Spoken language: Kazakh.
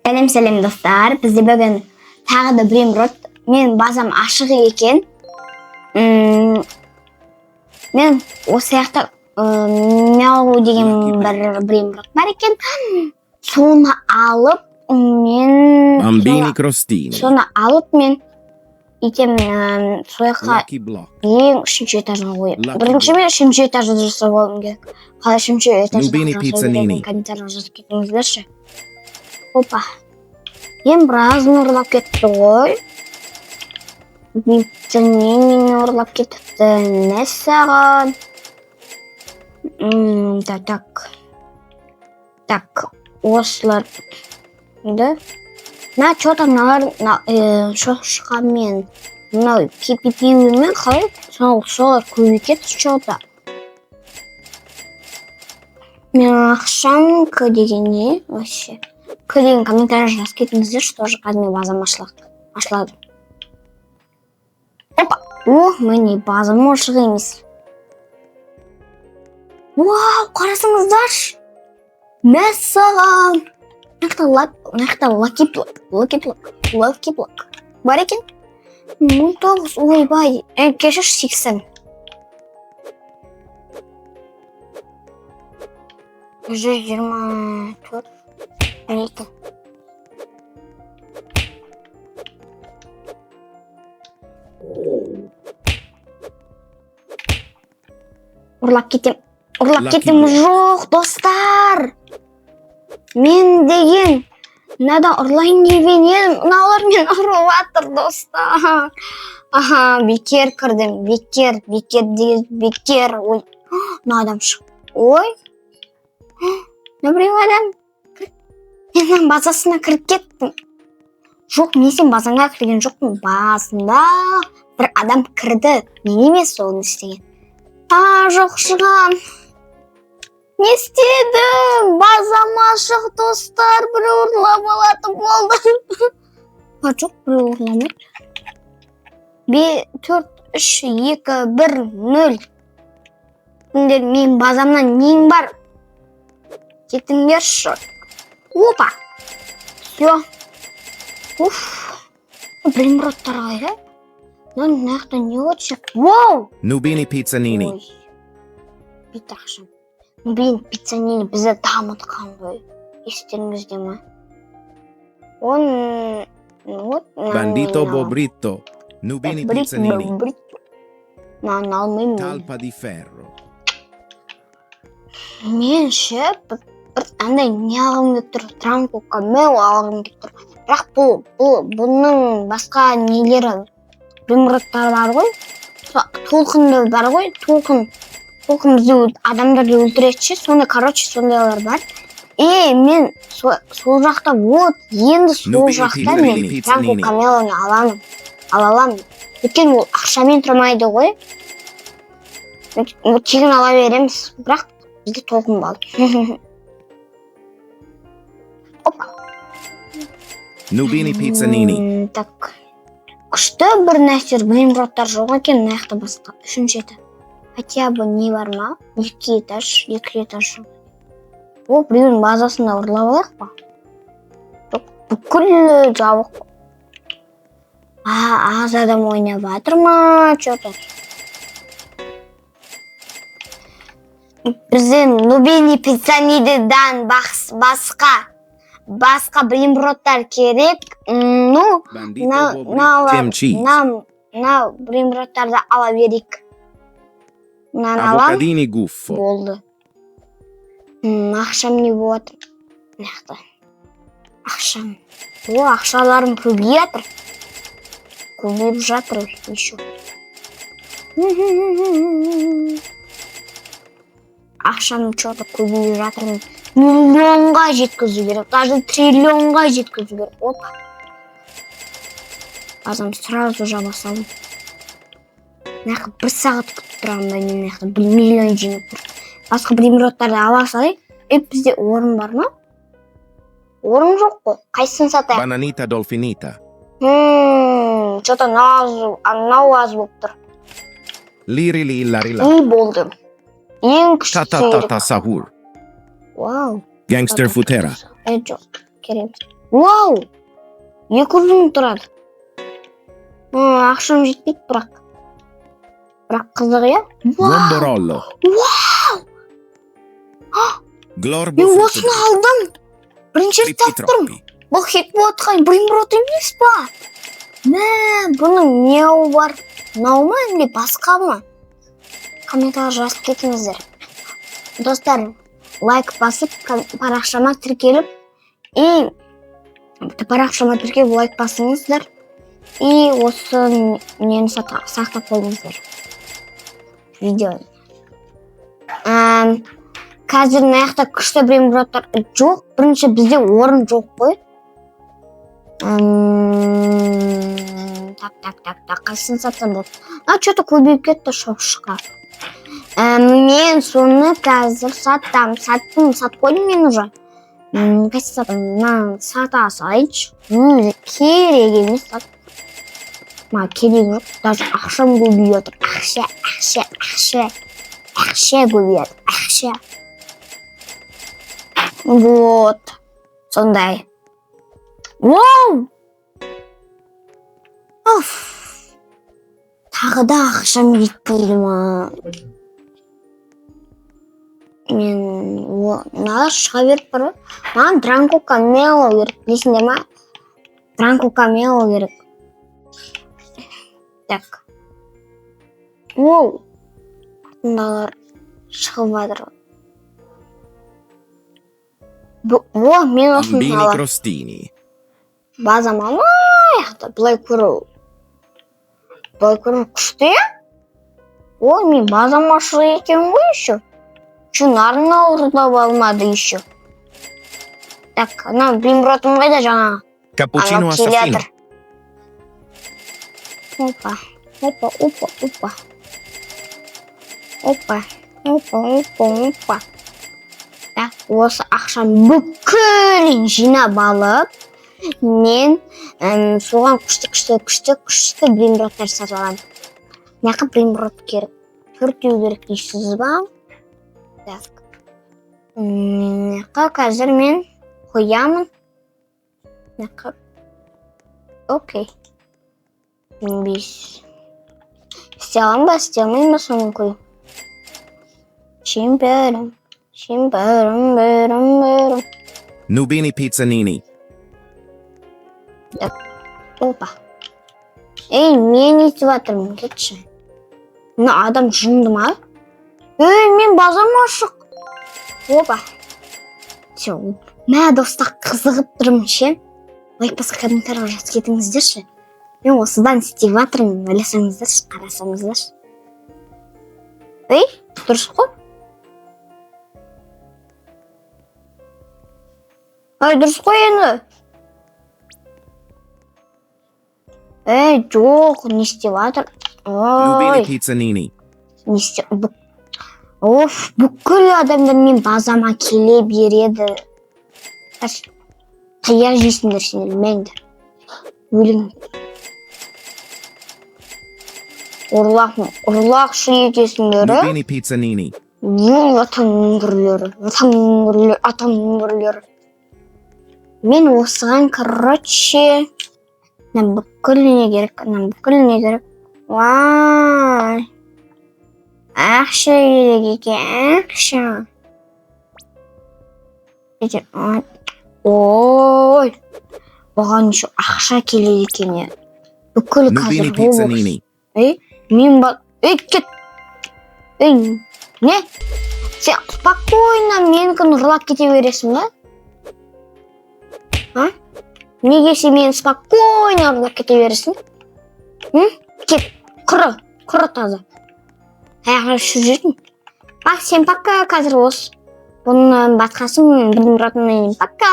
Сәлем, сәлем, достар! Бізде бүгін тағы да брейнрот. Мен базам ашық екен. Мен осы жақта мяу деген бір брейнрот бар екен. Соны алып мен Bambini crostini. Соны алып мен итем, сол жаққа Lucky Block. ең үшінші этажға қойып. Lucky Бірінші Block. мен үшінші этажды жасап алуым керек. Қалай үшінші этажды Нубини жасау керек Pizzanini. екенін комментарийға жазып кетіңіздерші. Опа. Ең біразын ұрлап кетті ғой. Пиццанини ұрлап кетіпті. Мәссаған. Так, так. Так, осылар. Да? Мына че-то мыналар шошқамен мынау пипипиумен қалай солар көбейіп кетті че-то. Менің ақшам к деген не вообще? К деген комментарий жазып кетіңіздерші, тоже қазір менің базам ашылады. Ашылады. Опа! О, міне, базам ашық емес. Вау, қарасаңыздаршы. Мәссаған. Мына жақта лаки блок, лаки блок, лаки блок бар екен. 19, ойбай, кешірші, 80. 124. Не екен? Ұрлап кетем. Ұрлап Lucky кетем. Block. Жоқ, достар. Мен деген мынада ұрлайын деген едім. Мыналар мені ұрып жатыр, достар. Аха, бекер кірдім. Бекер, бекер деген бекер. Ой, мына адам шық. Ой. Мына біреу адам. Мен мынаның базасына кіріп кеттім. Жоқ, мен сен базаңа кірген жоқпын. Басында бір адам кірді. Мен емес оны істеген. А, жоқ, шығам. Не істедім? Базам ашық, достар. Біреу ұрлап алатын болды. А, жоқ, біреу ұрламайды. 4, 3, 2, 1, 0. Сендер менің базамнан нең бар? Кетіңдерші. Опа. Все. Уф. Брейнроттар қайда? Мына жақта не отыр? Воу! Nubini Pizzanini. Ой. Бит ақшам. Блин, Пиццанини бізді дамытқан ғой. Естеріңізде ма? Он вот Bandito Bobrito. Nubini Pizzanini. Брито. Мынаны алмаймын мен. Talpa di ferro. Мен ше бір андай не алғым келіп тұр, Транко Камео алғым келіп тұр. Бірақ бұл бұның басқа нелері, брейнроттары бар ғой. Толқынды бар ғой, толқын. Толқын бізді адамдарды өлтіреді ше, сондай, короче, сондайлар бар. И мен сол жақта, вот, енді сол Нубини жақта мен Pizzanini. Транко Камеоны аламын. Ала аламын. Өйткені ол ақшамен тұрмайды ғой. Тегін ала береміз. Бірақ бізге толқын болды. Опа. Nubini Pizzanini. Так. Күшті бір нәрсе, брейнроттар жоқ екен мына жақта басқа. Үшінші этаж. Хотя бы не бар ма? Екі этаж, екі этаж жоқ. О, біреудің базасында ұрлап алайық па? Жоқ, бүкіл жабық. А, аз адам ойнап жатыр ма? Че-то. Бізде Нубини Пиццанидан басқа брейнроттар керек. Ну, Bandito Bobrito. мыналар Tim Cheese. Мына брейнроттарды ала берейік. Мынаны алам. Avocadini Guffo. Болды. Ақшам не болады? Мына жақта. Ақшам. О, ақшаларым көбейіп жатыр. Көбейіп жатыр еще. Ақшам че-то көбейіп жатыр. Миллионға жеткізу керек. Даже триллионға жеткізу керек. Опа. Базам сразу жаба салдым. Мына жақта бір сағат күтіп тұрамын ба мен, мына жақта 1 миллион жинап тұр. Басқа брейнроттарды ала салайық. Е, бізде орын бар ма? Орын жоқ қой. Қайсысын сатайық? Bananita Dolfinita. Че-то мынау аз болып тұр. Liri li lari la. Не болды? Ең Ta күштісі ta ta керек. ta sahur. Вау. Gangster Futera. Е, жоқ, керек емес. Вау, 200 000 тұрады. Ақшам жетпейді, бірақ. Бірақ қызық, иә? Вау! Bomborollo. Вау! Glorbo Мен frutto осыны алдым. Бірінші рет Trippi тауып тұрмын. troppi. Бұл хит болып жатқан брейнрот емес па? Мә, бұның неуы бар? Мынау ма, әлде басқа ма? Комментарий жазып кетіңіздер. Достар, лайк басып, парақшама тіркеліп, и парақшама тіркеліп лайк басыңыздар. И осы нені сақтап қойыңыздар. Видео. Қазір мына жақта күшті брейнроттар жоқ. Бірінші бізде орын жоқ қой. Так, так, так, так. Қайсысын сатсам болады? А, что-то көбейіп кетті шошқа. Мен соны қазір сатам. Саттым, сатып қойдым мен уже. Қайсы сатам? Мынаны сата салайыншы. Керек емес сат. Маған керегі жоқ. Даже ақшам көбейіп жатыр. Ақша, ақша, ақша. Ақша көбейіп жатыр. Ақша. Вот. Сондай. Вау! Оф! Тағы да ақшам жетпейді ма? Мен мыналар шыға беріп бар ғой. Маған Дранко Камело керек, білесіңдер ма? Дранко Камело керек. Так. Воу! Мыналар шығып жатыр. О, мен осыны Bambini аламын. crostini. Базам ана жақта, былай көру. Былай көру күшті, иә? Ой, мен базам ашық екен ғой еще. Чынарын ұрлап алмады еще. Так, ана брейнротым қайда жаңағы? Cappuccino Анау келе assassino. жатыр. Опа, опа, опа, опа. Опа, опа, опа, опа. Так, осы ақшаны бүкілін жинап алып, мен соған күшті, күшті, күшті, күшті брейнроттар сатып аламын. Мына жаққа брейнрот керек. Төртеу керек дейсіз ба? Так. Мына жаққа қазір мен қоямын. Мына жаққа. Окей. 5. Істей аламын ба, істей алмаймын ба соны қою? Чемпионым, чемпионым, бірім, бірім. Nubini pizzanini. Так. Опа. Ей, мен не істеп жатырмын, кетші. Мына адам жынды ма? Ей, мен базам ашық. Опа. Все. Мә, достар, қызығып тұрмын ше. Лайк басқа комментарий жазып кетіңіздерші. Мен осыдан істеп жатырмын, ойласаңыздаршы, қарасаңыздаршы. Ей, дұрыс қой. Ай, дұрыс қой енді. Ей, жоқ, не істеп жатыр? Nubini Ой, pizzanini. не істеп... Оф, бүкіл адамдар мен базама келе береді. Аш, таяқ жейсіңдер сендер, мәңдер. Өлің. Ұрлақ, ұрлақшы екесіңдер, ә? Nubini pizzanini. Бұл атаңның үңгірлері, атаңның үңгірлері, атаңның үңгірлері. Мен осыған, короче, мына бүкіл не керек, мына бүкіл не керек. Вай. Ақша керек екен, ақша. Ой, бұған еще ақша келеді екен, е. Бүкіл Nubini қазір Roblox. pizzanini. Ей, мен ба... Ей, кет. Ей, не? Сен спокойно менікін ұрлап кете бересің ба? А? Неге сен мені спокойно ұрлап кете бересің? М? Кет, құры, құры таза. Аяғына ұшып жүрсің. Бақ, сен пока қазір осы. Бұның басқасын білмей. Пока.